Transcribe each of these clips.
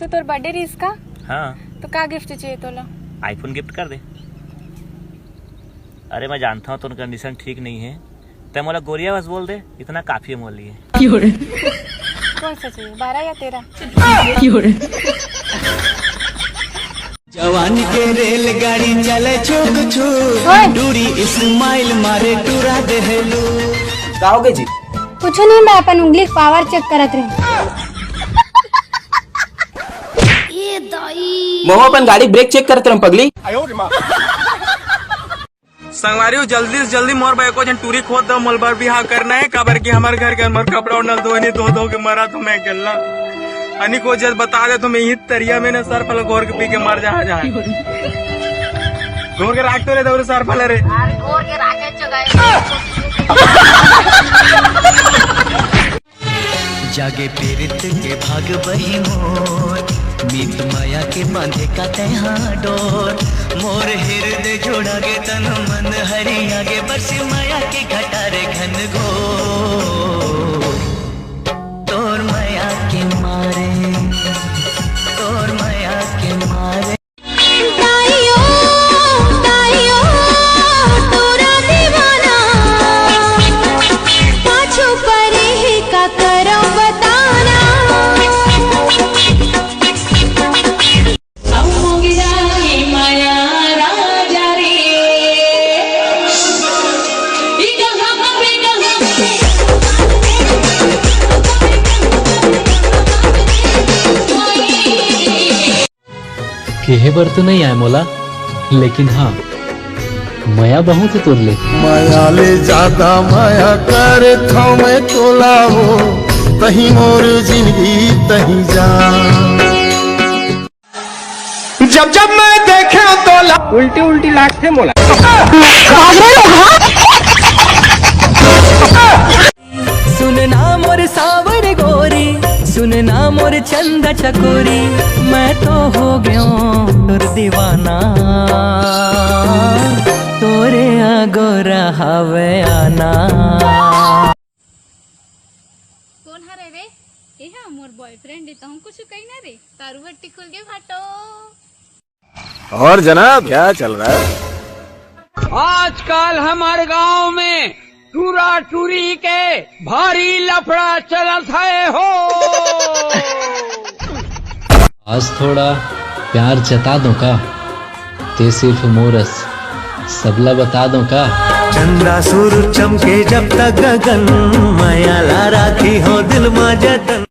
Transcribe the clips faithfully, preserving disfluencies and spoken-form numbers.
तोर बर्थडे रिहिस का? हाँ। तो का गिफ्ट चाहिए तोला? आईफोन गिफ्ट कर दे। अरे, मैं जानता हूँ तोर कंडीशन ठीक नहीं है, तै मोला गोरिया बस बोल दे, इतना काफी है मोर लिए। कौन सा चाहिए, बारह या तेरह? जवानी के रेलगाड़ी चले छुक छुक, ओए। टूरी स्माइल मारे टूरा देहलू। का होगे जी? कुछ नहीं, मैं अपन उंगली के पावर चेक करत रही। ये दाई। महू अपन गाड़ी ब्रेक चेक करत रहूं पगली। संगवारी हो, जल्दी से जल्दी मोर बर एको झन टूरी खोज दो, मोर बर बिहाव करना है, काबर कि हमर घर के मोर कपड़ा उंडल धोए नहीं, धो धो के मरा तो मैं अकेला। अनी को जब बता दे तो मैं इही तरिया में ना सर फल घोर के पी के मर जा, जा। घोर के राख तो ले दो सर फल रे। अरे घोर के राखे चुका है। जागे पीरित के भाग बही मोर, मीत माया के बांधे का तैहा डोर। मोर हृदय जोड़ा गे, तन मन हरिया गे, बरस माया के घटा रे घन घोर। तोर माया के मारे, तोर माया के मारे। ताइयो, ताइयो, तोरा दीवाना, पाछू परे हे का करम बताना। अब मोंगिया की माया राजा रे, ई कहाँ बे, कहाँ बे? केहे बर तो नइ आय मोला, लेकिन हाँ, मया बहुत हे तोर ले। मया ले जादा मया करथंव मैं तोला हो, तहीं मोर जिनगी तहीं जान। जब जब मैं देखे तोला। उल्टी उल्टी लागथे मोला। सुन ना मोर सावर गोरी, सुन ना मोर चंदा चकोरी, मैं तो हो गयो तोर दीवाना, तोरे आगोरा हवे आना। कोन हरे रे? ए हा मोर बॉयफ्रेंड ए, तहूँ कुछ कही ना रे, तारू बट्टी खुल के फाटो। और जनाब, क्या चल रहा है? आजकल हमारे गांव में टूरा टूरी के भारी लफड़ा चलत है हो। आज थोड़ा प्यार जता दो का, ते सिर्फ मोरस सबला बता दो का। चंदा सूरज चमके जब तक गगन, मया ला राखी हो दिल मा जतन।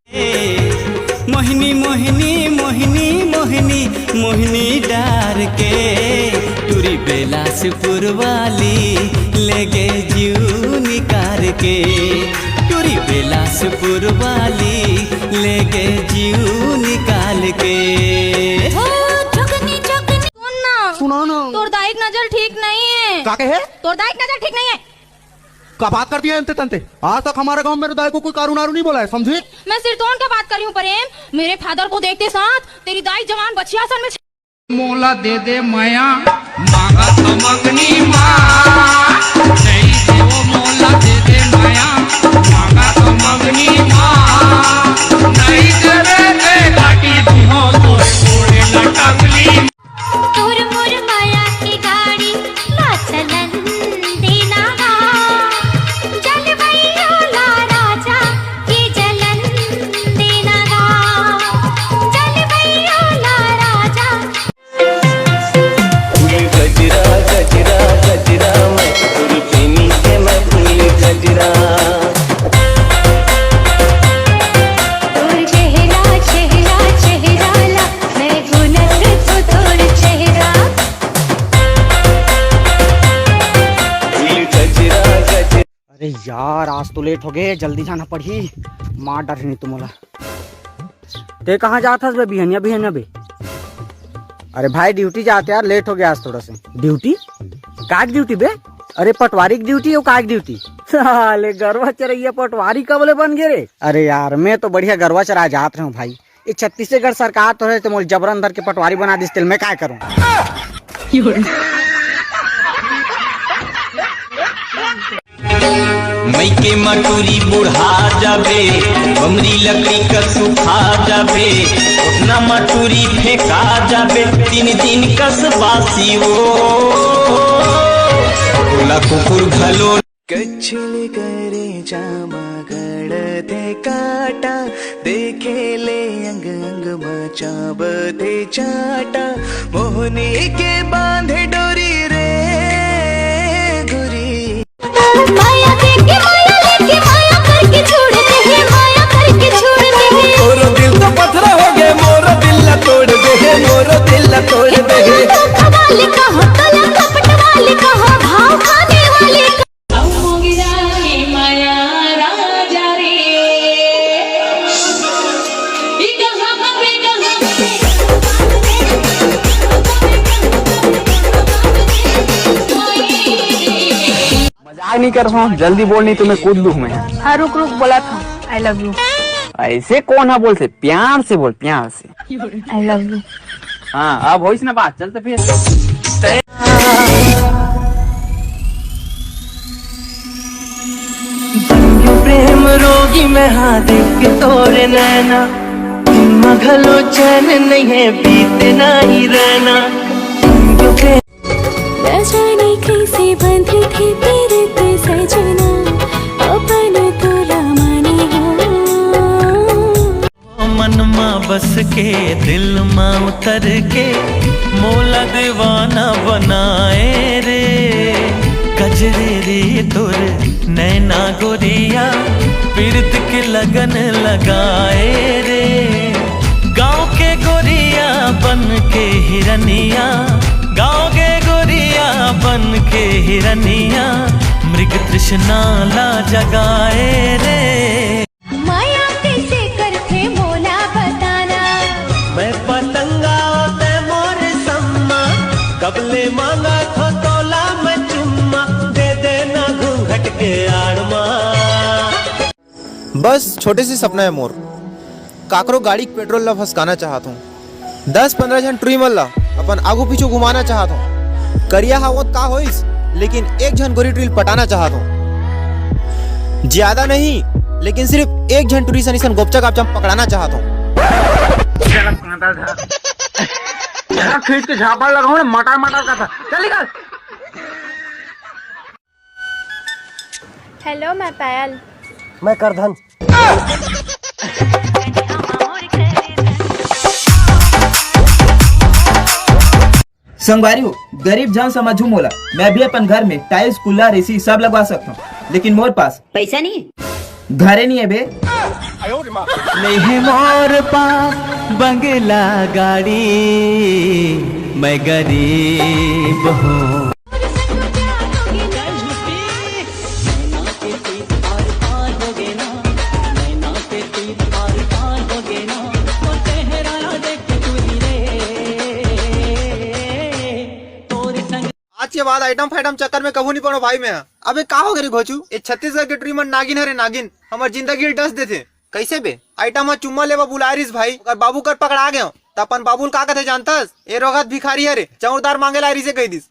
मोहिनी मोहिनी मोहिनी मोहिनी मोहिनी डार के, टूरी बेलासपुर वाली लेगे जीव निकार के, टूरी बेलासपुर वाली लेगे जीव निकाल के। हो, झुकनी, झुकनी। सुन ना। सुना ना। तोर दाई के नजर ठीक नहीं है। का कहे? तोर दाई के नजर ठीक नहीं है। का बात करती है अंते तंते? आज तक हमारे गांव में मेरे दाई को कोई कारू नारू नहीं बोला है, समझी? मैं सिरतोन का बात कर रही हूँ प्रेम। मेरे फादर को देखते साथ तेरी दाई जवान बछिया सन में मोला दे दे मया, मांगा तो मंगनी माँ। नहीं दे वो मोला दे दे मया, मांगा तो मंगनी माँ। नहीं दे रे, दे काटी दी हो तोरे कोड़े लटकली। तोर मोर माया के गाड़ी ला चलन देना गा, जलवैया ला राजा के जलन देना गा, जलवैया ला राजा। फूल गजरा, गजरा, गजरा, मैं फूल पीनी के मैं फूल गजरा। तोर चेहरा, चेहरा, चेहरा ला, मैं गुनत तो तोर चेहरा। फूल गजरा, गजरा। अरे यार, आज तो लेट हो गए, जल्दी जाना पड़ही, मार डारही नहीं तो मोला। ते कहाँ जात हस बे बिहनिया बिहनिया बे? अरे भाई, ड्यूटी जात यार, लेट हो गया आज थोड़ा से। ड्यूटी? काय के ड्यूटी बे? अरे पटवारी की ड्यूटी हो, काय के ड्यूटी? साले गरवा चरैया पटवारी कब ले बन गे रे? अरे यार, मैं तो बढ़िया गरवा चराय जात रहूं भाई, ये छत्तीसगढ़ सरकार तो है, तो मोला जबरन धर के पटवारी बना दिस, तेल मैं काय करूं? मइके म टूरी बुढ़ा जाबे, बमरी लकड़ी कस सुखा जाबे, ओतना म टूरी फेंका जाबे, तीन दिन कस बासी वो। ओला कुकुर घलो। कछल करे जामा गड़थे काटा, देखे ले अंग अंग मा चाबथे चाटा, मोहनी के बांधे डोरी रे गुरी। माया देके माया लेके माया करके छोड़ दे हे, माया करके छोड़ दे हे। मोरो दिल तो पथरा हो गए, मोरो दिल ला तोड़ दे हे, मोरो दिल ला तोड़ दे हे। धोखा वाली कहो, कला कपट वाली कहो, भाव खाने वाली कहो। अब मोगिरा के माया राजा रे, ई कहाँ पे, कहाँ पे? मजाक नहीं कर रहा हूँ, जल्दी बोल, नहीं तो मैं कूद लूँ मैं। हाँ, रुक रुक, बोला था, आई लव यू। ऐसे कौन है बोलते? प्यार से बोल, प्यार से। I love you. हाँ, अब होइस ना बात, चलते फिर। प्रेम रोगी मैं, हाँ देख के तोरे नैना, दिन मा घलो चैन नहीं है, बीते ना ही रहना। न जाने कैसे बंधे थे पीरत सजना, अपन तोला माने हो। मन मा बस के, दिल मा उतर के, मोला दीवाना बनाए रे। कजरे रे तोर नैना गोरिया, पीरत के लगन लगाए रे। गांव के गोरिया बन के हिरनिया, गांव के गोरिया बन के हिरनिया, मृग तृष्णा ला जगाए रे। माया कैसे करथे मोला बताना। मैं पतंगा तै मोर सम्मा, कब ले मांगा थो तोला मैं चुम्मा, दे देना घूंघट के आड़ मा। बस छोटे से सपना है मोर, काकरो गाड़ी के पेट्रोल ला फसकाना चाहत हूँ। दस पंद्रह झन टुरी मन ला अपन आगू पीछू घुमाना चाहत हूँ। करिया हावत का होइस, लेकिन एक झन गोरी टुरी पटाना चाहत हूँ। ज्यादा नहीं, लेकिन सिर्फ एक झन टुरी सन इसन गोपचा गापचा पकड़ाना चाहत हूँ। खींच के झापड़ लगाओ ना, मटर मटर का था। चल निकल। हेलो, मैं पायल। मैं करधन। संगवारी हो, गरीब झन समझू मोला, मैं भी अपन घर में टाइल्स, कुल्ला, रेसी सब लगवा सकता हूँ, लेकिन मोर पास पैसा नहीं है। घरे नहीं है बे। नहीं मोर पास बंगला गाड़ी, मैं गरीब हूँ। आज के बाद आइटम फाइटम चक्कर में कभू नहीं पड़ो भाई मैं। अबे का हो गे रे घोचू, ये छत्तीसगढ़ के टुरी मन नागिन हरे नागिन, हमर जिंदगी ल डस देथे। कैसे बे? आइटम ह चुम्मा लेवा बुलाए रिस भाई, अगर बाबू कर पकड़ा गयो त अपन बाबू ल का कथे जानतस? ए रोगत भिखारी हरे, चौरदार मांगे ला रिसे कह दिस।